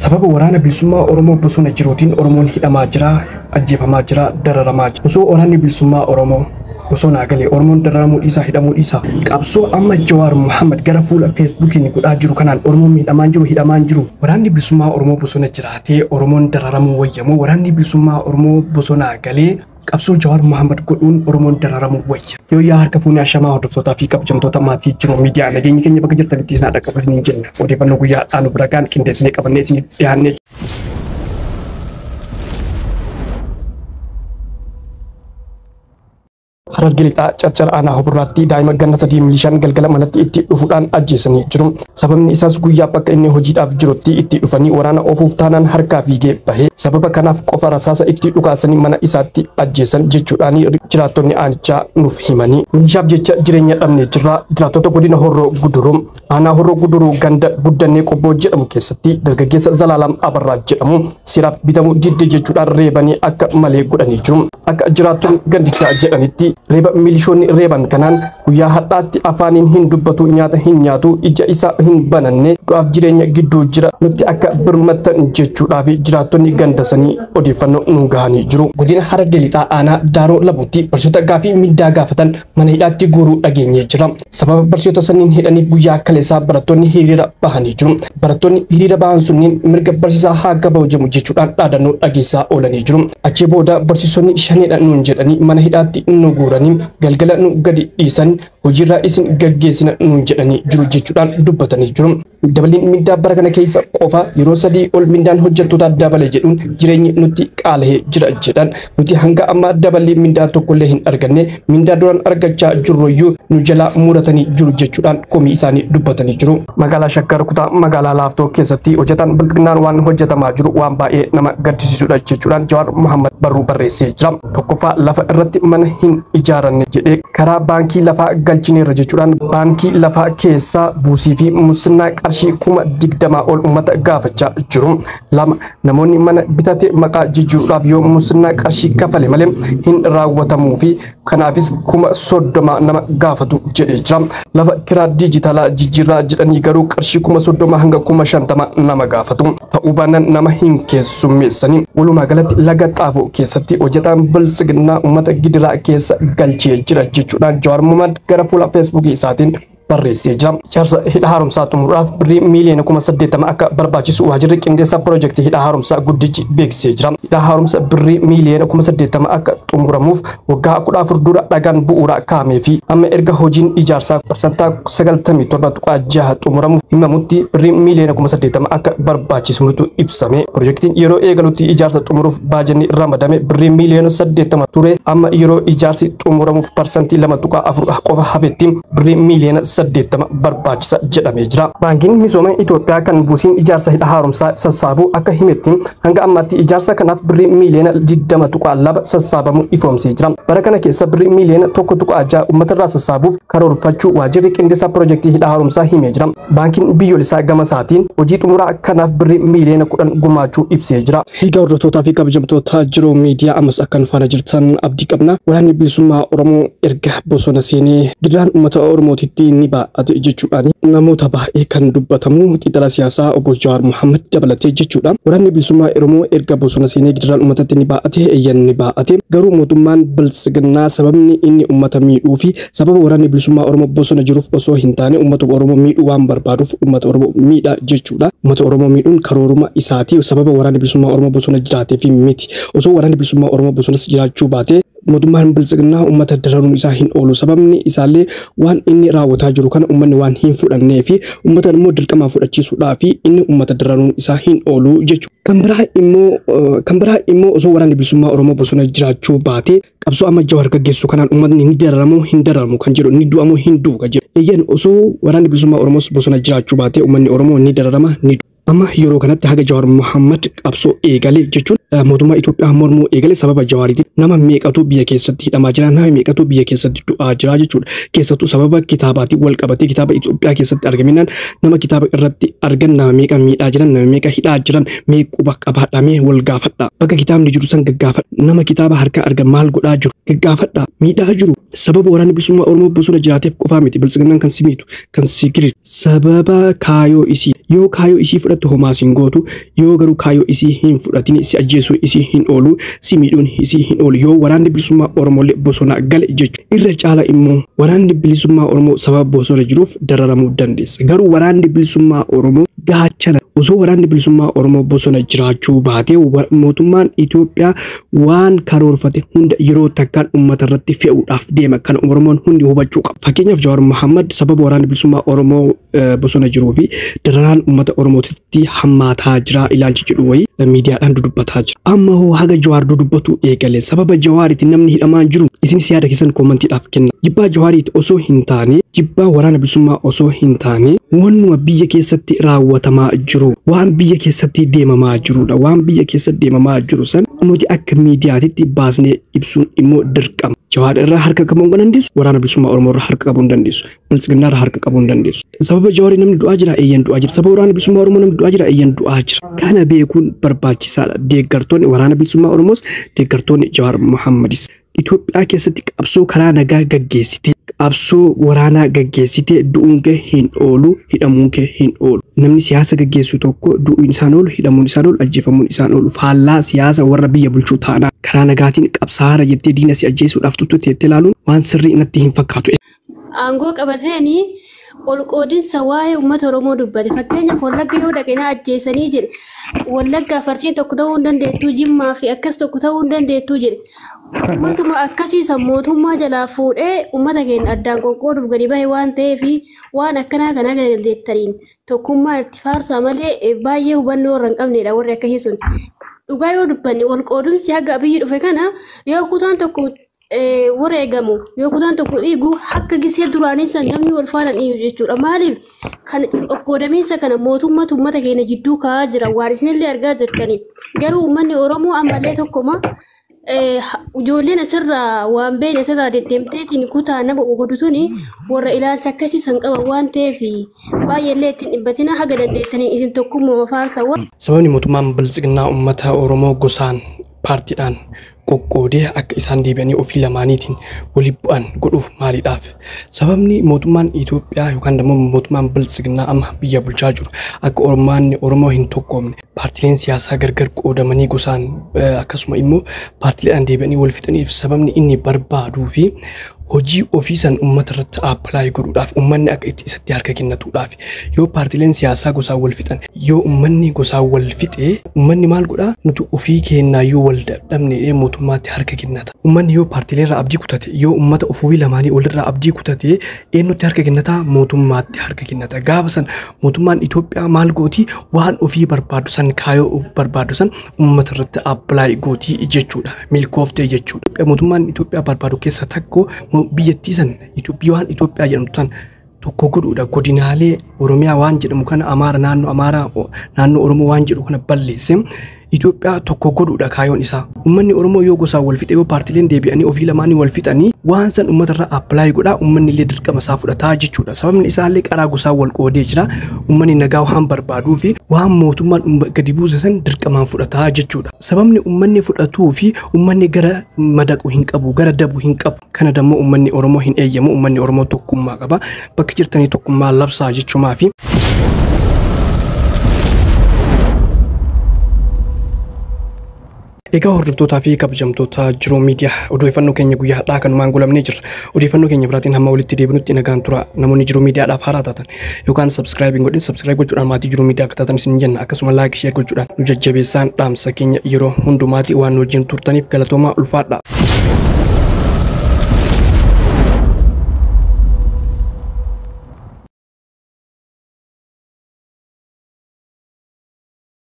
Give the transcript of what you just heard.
Sababa waraana bilisummaa Oromoo bosona jiruutiin Oromoon hidhamaa jira, ajjeefamaa jira, dararamaa jira. Osoo waraanni bilisummaa Oromoo bosonaa galee Oromoon dararamuu dhiisaa, hidhamuu dhiisaa. Qabsoo amma Jawaar Muhammad gara fuula Feesbuukiin godhaa jiru kanaan Oromoon miidhamaa jiru, hidhamaa jiru. Waraanni bilisummaa Oromoo bosona jiraatee Oromoon dararamuu wayyamoo waraanni bilisummaa Oromoo bosonaa galee qabsoo Jawaar Muhammad godhuun Oromoon dararamuu wayya. Yoo yaa harka fuunee ashamaa hordoftootaa fi kabajamtoota maatii jiru miidiyaa nageenyi keenya bakka jirtanitti isin dhaqqabatanii jenna. Odeeffannoo guyyaa dhaanu bira gaan qindeessinee qabannee isiniif dhiyaannee. Harargee lixaa Carcar aanaa Huburraatti daa'ima ganna 3 milishaan galgala manatti itti dhufuudhaan ajjeesanii jiru. Sababni isaas guyyaa bakka inni hojiidhaaf jirutti itti dhufanii waraana oofuuf taanaan harkaa fiigee bahe. Sababa kanaaf qofa rasaasa itti dhukaasanii mana isaatti ajjeesan jechuudhaan jiraattonni aanichaa nuuf himanii. Milishaaf jecha jireenya dhabnee jirra. Jiraattota godina Horroo Guduruu aanaa Horroo Guduruu ganda Guddannee Qobboo jedhamu keessatti dargaggeessa Zalaalam Abarraa jedhamu seeraaf bitamuu didde jechuudhaan reebanii akka malee godhanii jiru. Akka jiraattonni gandichaa jedhanitti reeba milishoonni reeban kanaan guyyaa har'aatti afaaniin hin dubbatu, nyaata hin nyaatu, ija isaa hin bananne, du'aaf jireenya gidduu jira, nutti akka birmattan jechuudhaaf jiraattonni gandasanii odeeffannoo nu gahanii jiru. Godina Harargee lixaa aanaa Daaroo Labuutti barsiisota gaafii mindaa gaafatan mana hidhaatti guuruu dhageenyee jira. Sababa barsiisota sanniin hidhaniif guyyaa kaleessaa barattoonni hiriira bahanii jiru. Barattoonni hiriira bahan sunniin mirga barsiisaa haa kabajamu jechuudhaan dhaadannoo dhageessaa oolanii jiru. Achii booda barsiisonni shaneedha nuun jedhanii mana hidhaatti nu guuranii galgala nu gadi dhiisan, hojiirraa isin gaggeessina nuun jedhanii jiru jechuudhaan dubbatanii jiru. Dabaliin mindaa bara kana keessa qofa yeroo 3 ol mindaan hojjettoota dabale jedhuun jireenyi nutti qaala'ee jira jedhan. Nuti hanga ammaa dabalii mindaa tokkollee hin arganne, mindaa duraan argachaa jirruyyuu nu jalaa muratanii jiru jechuudhaan komii isaanii dubbatanii jiru. Magaalaa Shaggar kutaa magaalaa Laaftoo keessatti hojjetaan bilxiginnaan waan hojjetamaa jiru waan baay'ee nama gaddisiisudha jechuudhaan Jawaar Muhammad barruu barreessee jira. Tokkoffaa lafa irratti mana hin ijaaranne jedhee karaa baankii lafaa galchineerra jechuudhaan baankii lafaa keessaa buusii fi musinnaa qarshii 20,000 ol uummata gaafachaa jiru. 2 namoonni mana bitate maqaa jijjiiruudhaaf yoo musinnaa qarshii kafale malee hin raawwatamuu fi kanaafis 30,000 nama gaafatu jedhee jira. Lafa kiraa diijitaalaa jijjiirraa jedhanii garuu qarshii 30,000 hanga 50,000 nama gaafatu. Ta'uu baannaan nama hin keessummeessanii. Walumaa galatti laga xaafoo keessatti hojjetaan biltsiginnaa uummata gidiraa keessa galchee jira jechuudhaan Jawaar Muhammad gara fuula Feesbuukii isaatiin barreessee jira. Ijaarsa hidha haaromsaa xumuruudhaaf birrii miiliyoona 80,000 akka barbaachisu waajjirri qindeessaa piroojeektii hidha haaromsaa guddichi beeksisee jira. Hidha haaromsa birrii miiliyoona 80,000 akka xumuramuuf waggaa 14 dura dhagaan bu'uuraa kaa'amee fi amma erga hojiin ijaarsaa 97.6% xumuramuuf himamutti birrii miiliyoona 80,000 akka barbaachisutu ibsame. Piroojeektiin yeroo eegalutti ijaarsa xumuruuf baajanni ramadame birrii miiliyoona 80 ture, amma yeroo ijaarsi xumuramuuf 2.4% qofa hafetti birrii miiliyoona 80 barbaachisa jedhamee jira. Baankiin misooma Itoophiyaa kan buusiin ijaarsa hidha haaromsaa sassaabu akka himetti hanga ammaatti ijaarsa kanaaf birrii miiliyoona 20.2 sassaabamu ifoomsee jira. Bara kana keessa birrii miiliyoona 1.6 uummatarraa sassaabuuf karoorfachuu waajjirri qindeessaa piroojeektii hidha haaromsaa himee jira. Baankiin biyyoolessaa gama isaatiin hojii xumuraa kanaaf birrii miiliyoona 10 gumaachuu ibsee jira. Egaa hordoftootaa fi kabajamtoota jiru miidiyaa ammas akka nu faana jirtan abdii qabna. Waraanni bilisummaa Oromoo erga bosona seenee gidiraan uummata Oromootitti ni baa'ate jechuudhaan namoota baay'ee kan dubbatamu xiinxalaa siyaasaa obbo Jawaar Muhammad dabalatee jechuudha. Waraanni bilisummaa Oromoo erga bosona seenee gidiraan uummatatti ni baa'ate, eeyyan ni baa'ate. Garuu mootummaan biltsiginnaa sababni inni uummata miidhuu fi sababa waraanni bilisummaa Oromoo bosona jiruuf osoo hin taane uummata Oromoo miidhuu waan barbaaduuf uummata Oromoo miidha jechuudha. Uummata Oromoo miidhuun karooruma isaati, sababa waraanni bilisummaa Oromoo bosona jiraatee fi miti. Osoo waraanni bilisummaa Oromoo bosonas jiraachuu baate mootummaan biltsiginnaa uummata dararuun isaa hin oolu. Sababni isaallee waan inni raawwataa jiru kana uummanni waan hin fudhannee fi uummata immoo dirqamaan fudhachiisuudhaa fi inni uummata dararuun isaa hin oolu jechuudha. Kan biraa immoo osoo waraanni bilisummaa Oromoo bosona jiraachuu baate qabsoo amma Jawaar gaggeessu kanaan uummatni ni dararamu hin dararamu kan jedhu, ni du'amu hin du'u kan jedhu. Eeyyan osoo waraanni bilisummaa Oromoos bosona jiraachuu baate uummanni Oromoo ni dararama ni du'a. Amma yeroo kanatti haga Jawaar Muhammad qabsoo eegale jechuun mootummaa Itoophiyaa mormuu eegale sababa Jawaariitiin nama meeqatu biyya keessatti hidhamaa jira, nama meeqatu biyya keessatti du'aa jira jechuudha. Keessattuu sababa kitaabaatiin wal qabatee kitaaba Itoophiyaa keessatti argaminaan nama kitaaba irratti argan nama meeqa miidhaa jiran, nama meeqa hidhaa jiran, mee quba qabaadhaa, mee wal gaafadhaa. Bakka kitaabni jiru san gaggaafadha. Nama kitaaba harkaa argan maal godhaa jiru gaggaafadhaa, miidhaa jiru. Sababa waraanni bilisummaa Oromoo bosona jiraateef qofaa miti biltsiginnaan kan si miitu, kan si giriru. Sababa kaayoo isii Yoo kaayyoo isii fudhattu homaa siin gootu, yoo garuu kaayyoo isii hin fudhatin si ajjeesuu isii hin oolu, si miidhuun isii hin oolu. Yoo waraanni bilisummaa Oromoolee bosona gale jechuudha. Irra caala immoo waraanni bilisummaa Oromoo sababa bosona jiruuf dararamuu dandeessa. Garuu waraanni bilisummaa Oromoo gaachana. Osoo waraanni bilisummaa Oromoo bosona jiraachuu baatee mootummaan Itoophiyaa waan karoorfate hunda yeroo takkaan uummata irratti fe'uudhaaf deema. Kana Oromoon hundi hubachuu qaba. Fakkeenyaaf Jawaar Mohammad sababa waraanni bilisummaa Oromoo bosona jiruu fi dararaan uummata Oromootitti hammaataa jira ilaalchi jedhu wayii miidiyaadhaan dudubbataa jira. Amma hoo haga Jawaar dudubbatu eegale. Sababa Jawaariitiin namni hidhamaa jiru. Isinis yaada keessan koomantiidhaaf kenna. Jibbaa Jawaariitti osoo hin taane, jibbaa waraana bilisummaa osoo hin taane, wannuma biyya keessatti raawwatamaa jiru, waan biyya keessatti deemamaa jirudha. Waan biyya keessatti deemamaa jiru san nuti akka miidiyaatitti baasnee ibsuun immoo dirqama. Jawaar irraa harka qabuu hin dandeessu, waraana bilisummaa Oromoo irraa harka qabuu hin dandeessu, Biltsiginnaa irraa harka qabuu hin dandeessu. Sababa Jawaarii namni du'aa jira, eeyyan du'aa jira. Sababa waraana bilisummaa Oromoo namni du'aa jira, eeyyan du'aa jira. Kana beekuun barbaachisaadha. Deeggartoonni waraana bilisummaa Oromoos, deeggartoonni Jawaar Mohammadis. Itoophiyaa keessatti qabsoo karaa nagaa gaggeessite, qabsoo waraanaa gaggeessite du'uun kee hin oolu, hidhamuun kee hin oolu. Namni siyaasa gaggeessu tokko du'uun isaan oolu, hidhamuun isaan oolu, ajjeefamuun isaan oolu. Faallaa siyaasa warra biyya bulchuu taanaa karaa nagaatiin qabsaara jettee diina si ajjeesuudhaaf tuttu teettee ilaaluun waan sirrii natti hin fakkaatu. Aangoo qabateenii ol qoodinsa waa'ee uummata Oromoo dubbate. Fakkeenyaaf Wallagga yoo dhaqee ajjeesanii jedhe, Wallaggaa Farsiin tokko ta'uu hin dandeettuu, Jimmaa fi akkas tokko ta'uu hin dandeettuu jedhe. Uummatuma akkasiisan mootummaa jalaa fuudhee uummata keenya addaan qoqqooduuf gadi bahe waan ta'eef waan akkanaa kana dandeettaniin tokkummaa itti faarsaa malee baay'ee hubannoo irra hin qabnedha warri akkasii sun. Dhugaa yoo dubbanne wal qoodumsi haga Abiyyi dhufe kana yoo kutaan tokko wareegamu, yoo kutaan tokko dhiigu akka gisee duraanii san namni wal faana dhiigu jechuudha. Maaliif kan qoqqoodamiinsa kana mootummatu uummata keenya jidduu kaa'aa jira waan isinillee argaa jirtani. Garuu uummanni Oromoo ammallee tokkuma ijoolleen asirraa waan beekne asirraa deddeemteetiin kutaa nama qoqqoodu tuni warra ilaalcha akkasii san qaban waan ta'eef baay'eellee ittiin dhibbatina haga dandeettanii isin tokkummaa faarsa. Sababni mootummaan Biltsiginnaa uummata Oromoo gosaan paartiidhaan qoqqoodee akka isaan deebi'anii ofii lamaaniitiin waliin bu'an godhuuf maaliidhaaf? Sababni mootummaan Itoophiyaa yookaan immoo mootummaan Biltsiginnaa amma biyya bulchaa jiru akka Oromoonni Oromoo hin tokkoomne, paartileen siyaasaa gargar qoodamanii gosaan akkasuma immoo paartileedhaan deebi'anii wal fixaniif sababni inni barbaaduu fi hojii ofii san uummata irratti apply godhuudhaaf, uummanni akka itti isatti harka kennatuudhaaf. Yoo paartileen siyaasaa gosaan wal fixan, yoo uummanni gosaan wal fixe, uummanni maal godhaa? Nuti ofii keenyaayyuu wal dadhabne mootummaatti harka kennata. Uummanni yoo paartilee irraa abdii kutate, yoo uummata ofii lamaanii walirraa abdii kutate, eenyutti harka kennata? Mootummaatti harka kennata. Gaafa san mootummaan Itoophiyaa maal gooti? Waan ofii barbaadu san, kaayoo barbaadu san uummata irratti apply gooti jechuudha, milkooftee jechuudha. Mootummaan Itoophiyaa barbaadu keessaa tokko biyyattii san waan Itoophiyaa jedhamtu san tokko godhuudha. Godinaalee Oromiyaa waan jedhamu kana Amaara, naannoo Amaaraa, naannoo Oromoo waan jedhu kana balleesse Itoophiyaa tokko godhuudha kaayoon isaa. Uummanni Oromoo yoo gosaan wal fixe, yoo paartileen deebi'anii ofii lamaanii wal fixanii, waan san uummata irraa apply godhaa, uummanni illee dirqama isaa fudhataa jechuudha. Sababni isaa illee qaraa gosaan wal qoodee jira. Uummanni nagaa waan barbaaduu fi waan mootummaan gadi buuse san dirqamaan fudhataa jechuudha. Sababni uummanni fudhatuu fi uummanni gara madaqu hin qabu, gara dabu hin qabu. Kana dammoo uummanni Oromoo hin eeyyamu. Uummanni Oromoo tokkummaa qaba. Bakka jirtanii tokkummaa labsaa jechumaa fi. Egaa hordoftootaa fi kabajamtoota Jiruu Miidiyaa, odeeffannoo keenya guyyaa har'aa kanumaan goolabnee jirra. Odeeffannoo keenya biraatiin hamma walitti deebinutti nagaan tura. Namoonni Jiruu Miidiyaadhaaf haaraa taatan yookaan subscribe hin godhin, subscribe gochuudhaan maatii Jiruu Miidiyaa akka taatan isin jenna. Akkasuma like, share gochuudhaan nu jajjabeessaan dhaamsa keenya yeroo hundumaati. Waan nu wajjin turtaniif galatoomaa, ulfaadha.